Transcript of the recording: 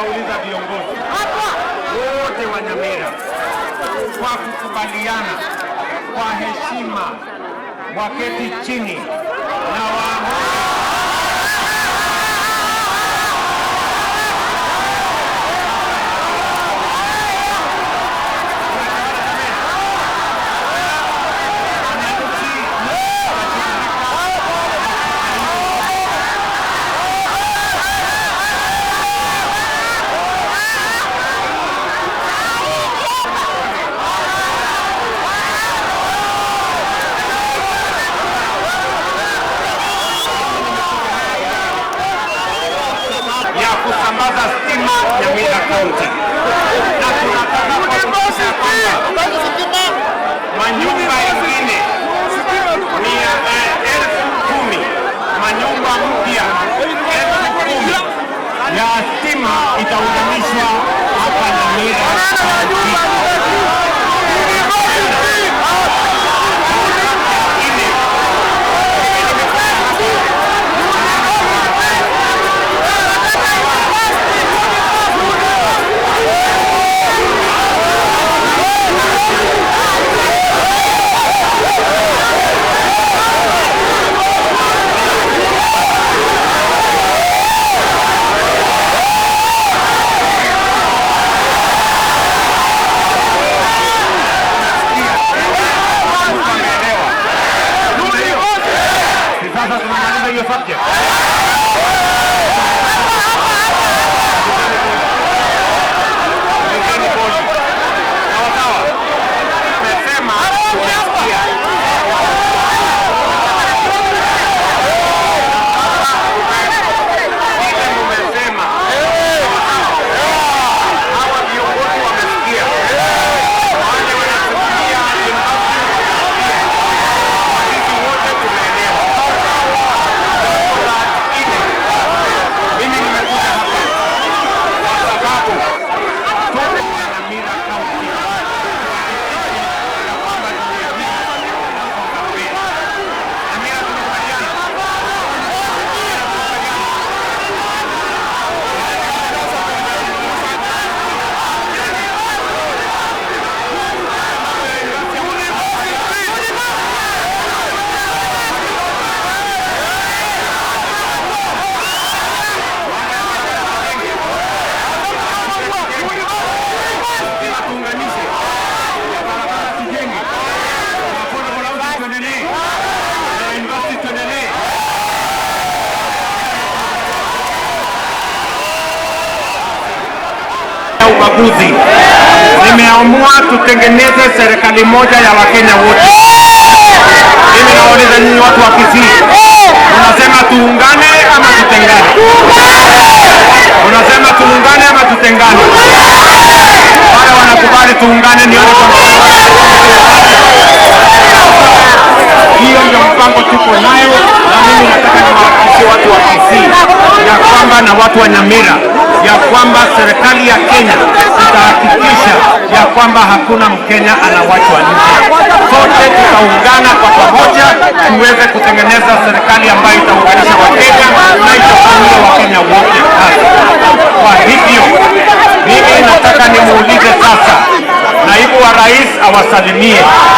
Nimewauliza viongozi wote wa Nyamira kwa kukubaliana kwa heshima waketi chini na waamue. Ya kusambaza stima Nyamira County, na tunataka kuhakikisha kwamba manyumba ingine 10,000, manyumba mpya 10,000 ya stima itaunganishwa hapa Nyamira County. Wameelewa. Si sasa tumemaliza hiyo subject? Ulizeni bodi. Sawa sawa. Tumesema tunasikia. Vile mumesema. Hawa viongozi wamesikia. Wale wanasimamia university wamesikia. Sisi wote tumeelewa. Jambo la nne, mimi nimekuja hapa kwa sababu tuko Nyamira County ya kwamba dunia hii inasonga mbele. Nyamira tumekubaliana. Nyamira tumekubaliana. Lazima tuunganishe barabara, tujenge affordable housing, tuendelee na university, tuendelee. Ubaguzi. Nimeamua tutengeneze serikali moja ya Wakenya wote. Mimi nawauliza nyinyi watu wa Kisii, unasema tuungane ama tutengane? Unasema tuungane ama tutengane? Wale wanakubali tuungane, nione kwa mkono. Hiyo ndio mpango tuko nayo, na mimi nataka niwahakikishie watu wa Kisii ya kwamba na watu wa Nyamira ya kwamba serikali ya Kenya itahakikisha ya kwamba hakuna Mkenya anawachwa nje. Sote tutaungana kwa pamoja tuweze kutengeneza serikali ambayo itaunganisha Wakenya na itafanyia Wakenya wote kazi. Kwa hivyo mimi nataka nimuulize sasa naibu wa rais awasalimie.